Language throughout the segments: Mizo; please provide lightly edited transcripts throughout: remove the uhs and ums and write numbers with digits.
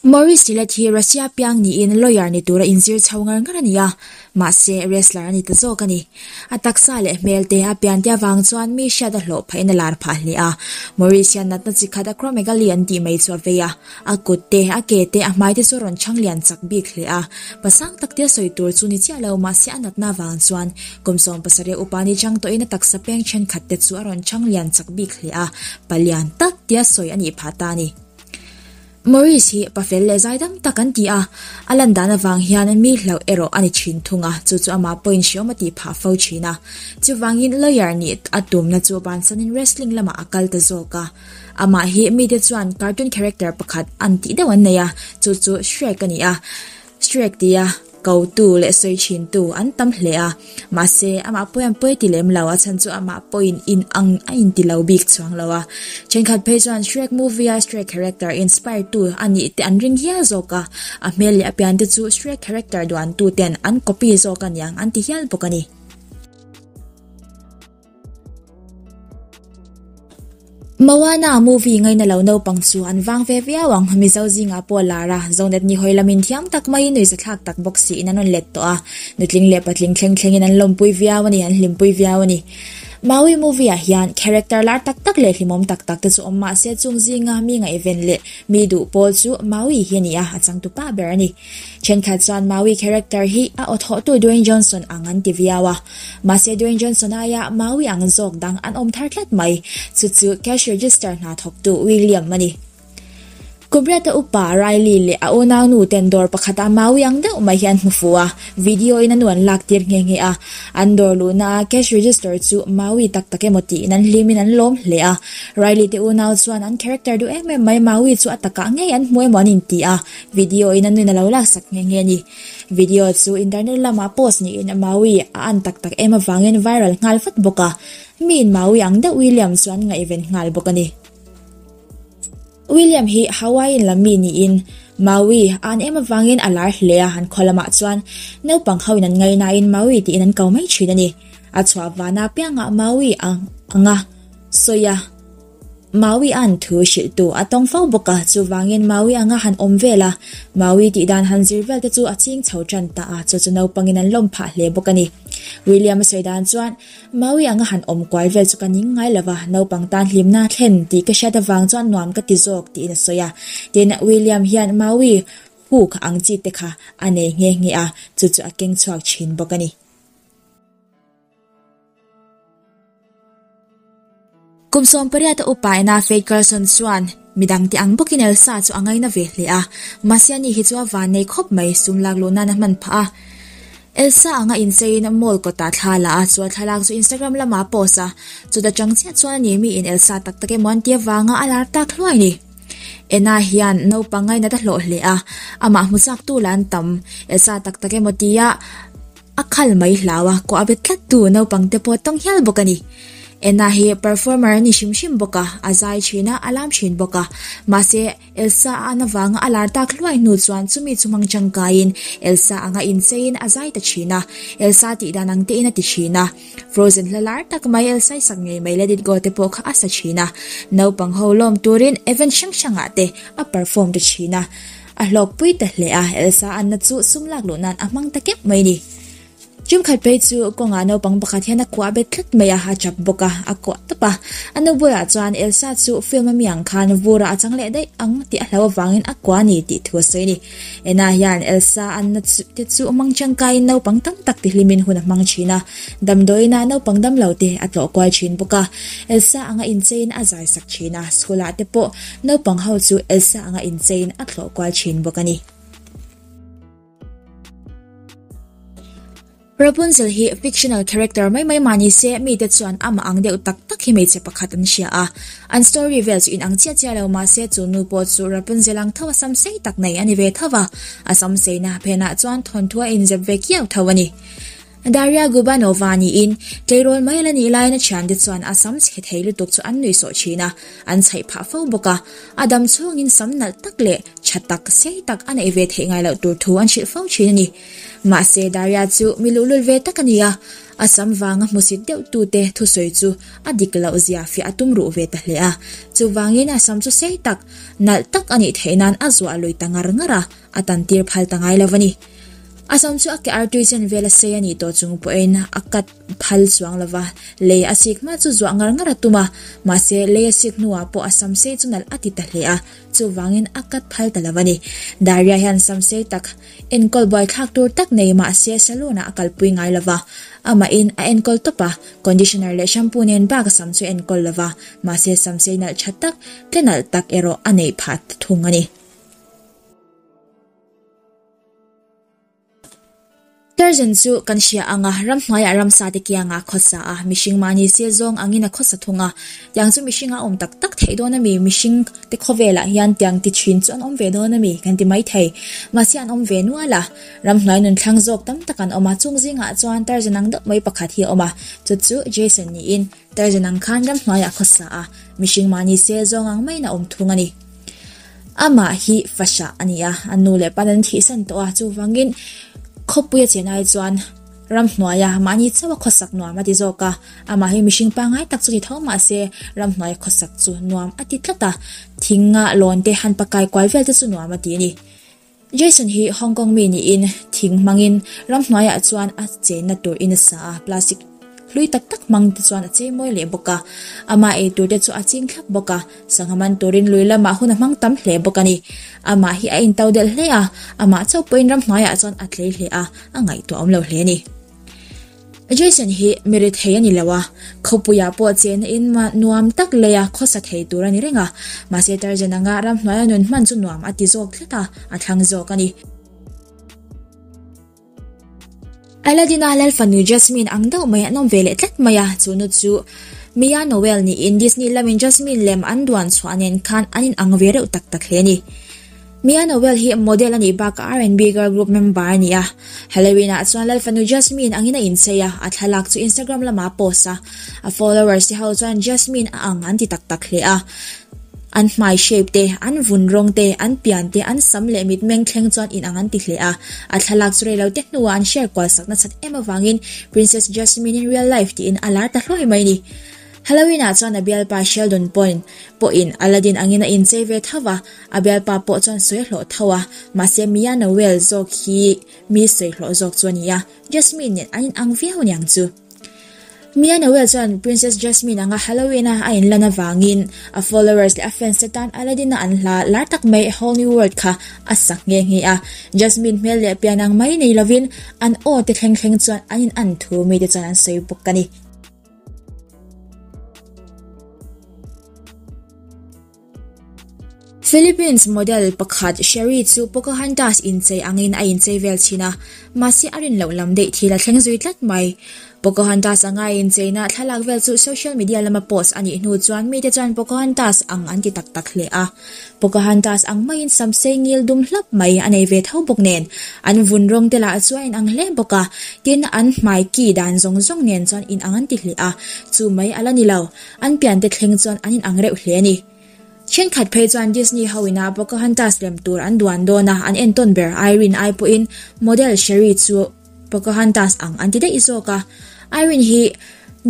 Maurice Gillette hi Russia piang niin lawyer ni tura inzir chho ngar ngar a ni a, mahse wrestler a ni ta zawk a ni. A taksa leh hmel te a pian te avang chuan mi hriat a hlawh phahin a lar phah hle a. Maurice hian natna chi khat acromegaly an tih mai chu a vei a, a kut te, a ke te, a hmai te chu a rawn chhang lian chak bik hle a. Pasang tak te a sawi tur chu ni chiah lo mahse a natna avang chuan kum 17 upa ni chang tawhin a taksa peng thenkhat te chu a rawn chhang lian chak bik hle a, palian tak tia sawi a nih phah ta a ni. Maurice hi pafel leh zaidam tak an ti a, a lan dan avang hian mi hlauh erawh a ni thin thung a, chu chu amah pawhin hreawm a tih phah fo thin a. Chuvangin lawyer nih a tumna chu bansanin wrestling lamah a kal ta zawk a. Amah hi mite chuan cartoon character pakhat an tih deuh an nei a, chu chu Shrek a ni a. Shrek tia kotu leh sawi thintu an tam hle a, mahse amah pawi an pawi ti lem lo, a chhan chu amah pawhin in ang a inti lo bik chuang lo a. Thenkhat phei chuan Shrek movie a Shrek character inspire tu a nih te an ring hial zawk a, a hmel leh a pian te chu Shrek character duan tu ten an copy zawk aniang an ti hial bawk a ni. Moana movie ngaina lo naupang chu an vang ve viau ang, Mizo zingah pawh lar a, Zonet ni hawi lamin thiam tak maiin nuihza thlak tak bawk siin an rawn let tawh a, nutling leh patling thleng thlengin an lawmpui viau a ni, an hlimpui viau a ni. Maui movie ah hian character lar tak tak leh hlimawm tak tak te chu awm mahse chung zinga mi ngaihven leh mi duh pawl chu Maui hi a ni a, a changtu pa ber a ni. Thenkhat chuan Maui character hi a aw thawhtu Dwayne Johnson ang an ti viau a. Mahse Dwayne Johnson aia Maui ang zawk dang an awm thar tlat mai, chu chu cash register hna thawktu William a ni. Kumriata upa Riley leh a unau nu ten dawr pakhata Maui ang deuh mai hi an hmu fu a, video in a nu an lak tir nghe nghe a. An dawr luhna a cash register chu Maui tak tak emaw tiin an hlim in an lawm hle a. Riley te unau chuan an character duh em em mai Maui chu a takah ngei an hmu emaw an inti a, video in a nuin a lo laksak nghe nghe a ni. Video chu internet lamah post niin Maui a an tak tak em avangin viral nghal vat bawk a, miin Maui ang deuh William chu an ngaihven nghal bawk a ni. William hi Hawaiian lam mi niin Maui a an em avangin a lar hle a, an khaw lamah chuan naupang hoin an ngainain Maui tiin an ko mai thin a ni. A chhuah vana piangah Maui ang anga sawi a. Maui an thu hrilhtu a tawng fo bawk a, chuvangin Maui anga han awm vel a, Maui tih dan han zir vel te chu a ching chho tan ta a, chu chu naupangin an lawm phah hle bawk a ni. William a sawi dan chuan, Maui anga han awm kual vel chu ka ning ngai lo va, naupang tan hlimna thlen tih ka hriat avang chuan nuam ka ti zawk tiin a sawi a. Tin, William hian Maui huk ang chi te kha a nei nghe nghe a, chu chu a keng chhuak thin bawk a ni. Kum 18 a upa ina Faith Carlson chuan midangte ang bawkin Elsa chu a ngaina ve hle a, mahse ani hi chu a van nei khawp mai, sum lak luh nan a hman phah a. Elsa anga incheiin mall kawtah thla la a, chu a thlalak chu Instagram lamah a post a, chuta chang chiah chuan ani miin Elsa tak tak emaw an ti avanga a lar tak hluai ni. Ena hian naupang ngainat a hlawh hle a, amah hmu chak tu lah an tam, Elsa tak tak emaw tia A khal mai hlau a, kuah bet tlat tu naupang te pawh tawng hial bawk a ni. Enna hi performer a ni hrim hrim bawk a, a zai thin a, a lam thin bawk a. Mahse, Elsa a an avanga a lar tak hluai hnu chuan chumi chu hmang tangkaiin Elsa anga incheiin a zai ta thin a, Elsa tih dan ang tein a ti thin a. Frozen hla lar tak mai Elsa i sak ngei mai Let It Go te pawh kha a sa thin a. Naupang ho lawm turin event hrang hrangah te a perform ta thin a. A hlawkpui ta hle a, Elsa Anna chu sum lak luh nan a hmang ta kep mai ni. Chumkhat phei chu kawngah naupang pakhat hian a kuah bet tlat mai a, a chap bawk a, a kuah tawp a. A nu bulah chuan Elsa chu film a mi ang khan vurah a chang leh daih ang tih a hlau avangin a kuah a ni tih thu a sawi a ni. Ena hian Elsa Anna chu te chu mang tangkaiin naupang tam tak tihlimin hun a hmang thin a, damdawiinah naupang damlo te a tlawh kual thin bawk a. Elsa anga incheiin a zai sak thin a, school ah te pawh Naupang ho chu Elsa anga incheiin a thlawh kual thin bawk a ni. Rapunzel hi fictional character mai mai mah ni se, mite chuan amah ang deuh tak tak hi hmeichhe pakhat an hria a. An story vel chu inang chiah chiah lo mah se chu nu pawh chu Rapunzel ang tho a sam sei tak nei a ni ve tho va, a sam seina phenah chuan thawnthu a inzep ve kiau tho a ni. Daria Gubanova niin, tleirawl mai la nih laiin a thiante chuan a sam chhe thei lutuk chu an nuihsawh thin a, an chhaih phah fo bawk a. A dam chhungin sam nalh tak leh tha tha tak, sei tak a neih ve theih ngai loh tur thu an hrilh fo thin a ni. Mahse, Daria chu mi luhlul ve tak a ni a, a sam vanga hmusit deuh tute thusawi chu a dik loh zia fiah a tum ruh ve ta hle a. Chuvangin a sam chu sei tak, nalh tak a nih theih nan a zuah lui ta ngar ngar a, a tan tir phal ta ngai lo a ni. A sam chu a ke artui chen vel a sei a nih tawh chung pawhin a cut phal chuang lo va, lei a sik hma chu zuah ngar ngar a tum a, mahse lei a sik hnuah pawh a sam sei chu nalh a ti ta hle a, chuvangin a cut phal ta lo a ni. Daria hian sam sei tak enkawl buaithlak tur tak nei mahse saloon ah a kalpui ngai lo va, amahin a enkawl tawp a, conditioner leh shampoo nen bak a sam chu a enkawl lo va, mahse sam sei nalh tha tak, tle nalh tak erawh a neih phah ta thung a ni. Tarzan chu kan hria ang a, ramhnuaiah ramsa te kiangah a khawsa a, mihring mahni se zawng angin a khawsa thung a. Tiang chu mihring a awm tak tak theih dawn a mi? Mihring te khawvelah hian tiang ti thin chu an awm ve dawn a mi? Kan ti mai thei. Mahse an awm ve nual a, ramhnuai nun thlang zawk tam tak an awm a, chung zingah chuan Tarzan ang deuh mai pakhat hi a awm a, chu chu Jason niin Tarzan ang khan ramhnuaiah a khawsa a, mihring mahni se zawng ang maiin a awm thung a ni. Amah hi fahrah a ni a, a nu leh pa'n an thihsan tawh a, chuvangin khawpui a chen ai chuan ramhnuaia mahni chauh a khawsak nuam a ti zawk a. Amah hi mihring pangngai tak chu ni tho mah se ramhnuaia khawsak chu nuam a ti tlat a, thinga lawn te han pakai kual vel te chu nuam a ti a ni. Jason hi Hong Kong mi niin thing hmangin ramhnuaiah chuan a chenna tur in a sa a, plastic hlui tak tak hmang te chuan a chei mawi leh bawk a. Amah ei tur te chu a ching thlap bawk a, sangha man turin lui lamah hun a hmang tam hle bawk a ni. Amah hi a intau delh hle a, amah chauh pawhin ramhnuaiah chuan a tlei hle a, a ngaihtuah awm lo hle a ni. Jason hi mi rethei a ni lo a, khawpuiah pawh chenna in nuam tak leia khawsa thei tur a ni reng a, mahse Tarzan anga ramhnuaia nun hman chu nuam a ti zawk tlat a, a thlang zawk a ni. Aladdin-a lal fanu Jasmine ang deuh mai an awm ve leh tlat mai a, chu nu chu Mia Noel niin Disney lamin Jasmine lem an duan chhuah nen khan an inang ve reuh tak tak hle a ni. Mia Noel hi model a nih bakah R&B girl group member a ni a. Halloween-ah chuan Lal fanu Jasmine angin a inchei a, a thlalak chu Instagram lamah a post a. A followers te ho chuan Jasmine a ang an ti tak tak hle a. An hmai shape te, an vun rawng te, an pian te, an sam leh mitmeng thleng chuan inang an ti hle a. A thlalak chu rei lo te hnuah an share kual sak nasat em avangin Princess Jasmine in real life tiin a lar ta hluai mai a ni. Halloween-ah chuan a bialpa Sheldon Point pawhin Aladdin angin a inchei ve tho va, a bialpa pawh chuan sawi a hlawh tho a, mahse Mia Noel zawk hi mi sawi hlawh zawk chu a ni a, Jasmine nen an inang viau aniang chu. Mia Noel chuan Princess Jasmine anga Halloween-a a inlan avangin a followers leh a fans te tan Aladdin-a an hla lar tak mai A Whole New World kha a sak nghe nghe a, Jasmine hmel leh pian ang mai nei lovin an aw te thleng thleng chuan an inan thu mite chuan an sawi bawk a ni. Philippines model pakhat Sherry chu Pocahontas inchei angin a inchei vel thin a, mahse a rin loh lam daih thil a thleng zui tlat mai. Pocahontas anga incheina thlalak vel chu social media lama post a nih hnu chuan mite chuan Pocahontas ang an ti tak tak hle a. Pocahontas ang maiin sam sei ngil dum hlap mai a nei ve tho bawk nen, an vun rawng te lah chu a inang hle bawk a, tin an hmai ki dan zawng zawng nen chuan inang an ti hle a, chu mai a la ni lo, an pian te thleng chuan an inang reuh hle a ni. Thenkhat phei chuan Disney ho ina Pocahontas lem tur an duan dawn a, an entawn ber Irene ai pawhin model Sherry chu Pocahontas ang an ti daih zawk a, Irene hi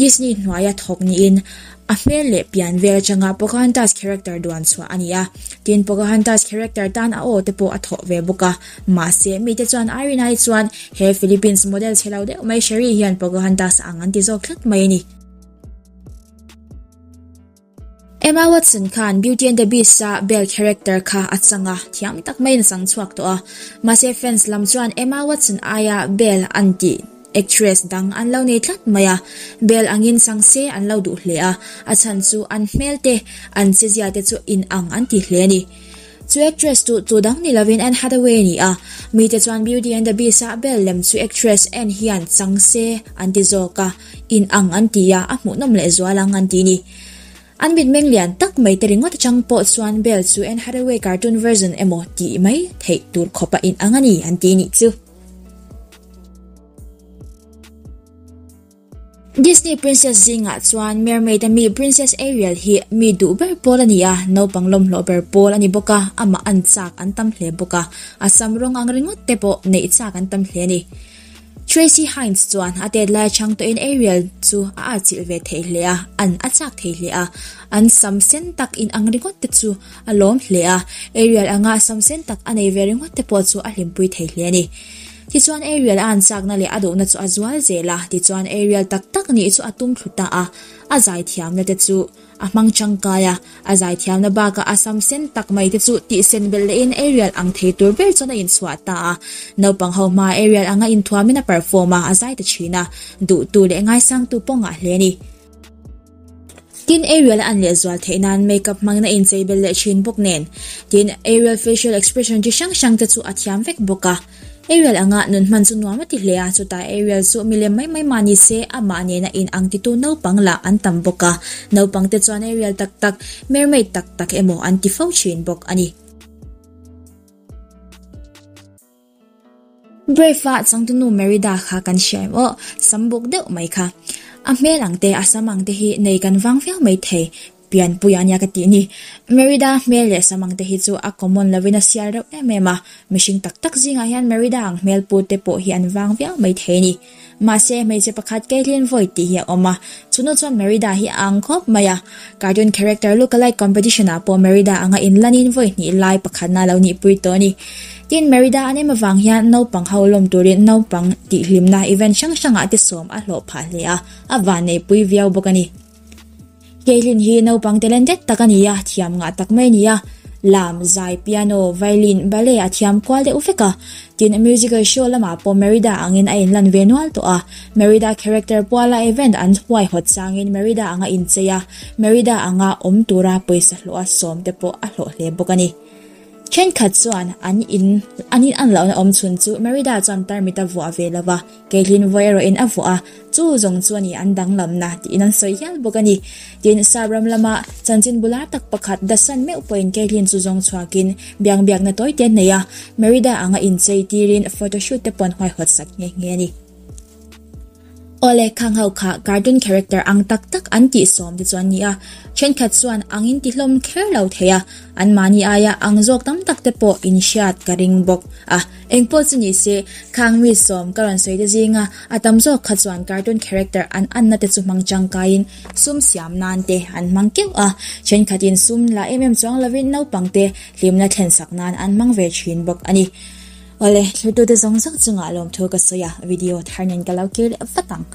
Disney hnuaia thawk niin a hmel leh pian vel atanga Pocahontas character duan chhuah a ni a, tin Pocahontas character tan a aw te pawh a thawh ve bawk a, mahse mite chuan Irene ai chuan he Philippines model chhe lo deuh mai Sherry hian Pocahontas ang an ti zawk tlat mai a ni. Emma Watson khan Beauty and the Beast-a Belle character kha a chang a, thiam tak maiin a chang chhuak tawh a. Mahse fans lam chuan Emma Watson aia Belle an tih actress dang an lo nei tlat mai a, Belle angin chang se an lo duh hle a, a chhan chu an hmel te, an chezia te chu inang an ti hle a ni. Chu actress chu tu dang ni lovin Anne Hathaway a ni a, mite chuan Beauty and the Beast-a Belle lem chu actress Anne hian chang se an ti zawk a, inang an ti a, a hmuhnawm lehzual ang an ti ni. An mitmeng lian tak mai te ringawt atang pawh chuan Belle chu Anne Hathaway cartoon version emaw tih mai theih tur khawpa inang a ni an ti nih chu. Disney princess zingah chuan Mermaid a mi Princess Ariel hi mi duh ber pawl a ni a, naupang lawmhlawh ber pawl a ni bawk a, amah an chak an tam hle bawk a, a sam rawng ang ringawt te pawh neih chak an tam hle a ni. Tracy Hines chuan a tet lai chang tawhin Ariel chu a atchilh ve thei hle a, an a chak thei hle a, an sam sen tak in ang ringawt te chu a lawm hle a, Ariel anga sam sen tak a nei ve ringawt te pawh chu a hlimpui thei hle a ni. Tichuan Ariel a an chakna leh a duhna chu a zual zel a, tichuan Ariel tak tak nih chu a tum thlu ta a, a zaithiamna te chu a hmang tangkai a, a zaithiamna bakah a sam sen tak mai te chu tihsen belh lehin Ariel ang thei tur ber chuan a inchhuah ta a, naupang ho hmaa Ariel anga inthuamin a perform a, a zai ta thin a, duhtu leh ngaisangtu pawh ngah hle a ni. Tin, Ariel a an lehzual theih nan makeup hmangin a inchei belh leh thin bawk nen. Tin, Ariel facial expression chi hrang hrang te chu a thiam vek bawk a. Ariel anga nun hman chu nuam a ti hle a, chutah Ariel chu milem mai mai mah ni se, amah nena in ang titu naupang lah an tam bawk a. Naupang te chuan Ariel tak tak, mermaid tak tak emaw an ti fo thin bawk a ni. Brave-a changtunu Merida kha kan hria em aw, sam buk deuh mai kha. A hmel ang te, a sam ang te hi nei kan vang viau mai thei, pianpui a nia ka tih ni. Merida hmel leh sam ang te hi chu a common lovin a sial reuh em em a, mihring tak tak zingah hian Merida ang hmel pu te pawh hi an vang viau mai thei a ni. Mahse, hmeichhe pakhat Caitlin Voigt tih hi a awm a, chunu chuan Merida hi a ang khawp mai a. Cartoon character look-alike competition-ah pawh Merida anga inlanin vawi hnih lai pakhatna a lo nihpui tawh a ni. Tin, Merida an em avang hian naupang ho lawm turin naupang tihhlimna event hrang hrangah te sawm a hlawh phah hle a, a vanneihpui viau bawk a ni. Caitlin hi naupang talented tak a ni a, thiam ngah tak mai a ni a. Lam, zai, piano, violin, ballet a thiam kual deuh vek a. Tin, musical show lamah pawh Merida angin a inlan ve nual tawh a. Merida character puala event an huaihawt changin Merida anga inchei a, Merida anga awm tura pawisa hlawha sawm te pawh a hlawh hle bawk a ni. Thenkhat chuan an in an in an lohna awm chhun chu Merida chuan tarmit a vuah ve lo va, Caitlin vawi erawhin a vuah a, chu zawng chu a ni an danglamna tiin an sawi hial bawk a ni. Tin, Sap ram lama chanchin bular tak pakhat The Sun meuh pawhin Caitlin chu zawng chhuakin biang biakna tawi te an nei a, Merida anga inchei tirin photoshoot te pawh an huaihawt sak nghe nghe a ni. Awle, khang ho kha cartoon character ang tak tak an tih sawm te chu an ni a, thenkhat chuan ang in ti hlawm kher lo thei a, an mahni aia ang zawk tam tak te pawh in hriat ka ring bawk a. Engpawh chu ni se, khang mi sawm ka rawn sawi te zinga a tam zawk kha chuan cartoon character an anna te chu hmang tangkaiin sum siam nan te an hmang keuh a, thenkhatin sum la em em chuang lovin naupang te hlimna thlensak nan an hmang ve thin bawk a ni. Awle, thlertute zawng zawng chungah lawmthu ka sawi a, video thar nen ka lo kir leh vat ang.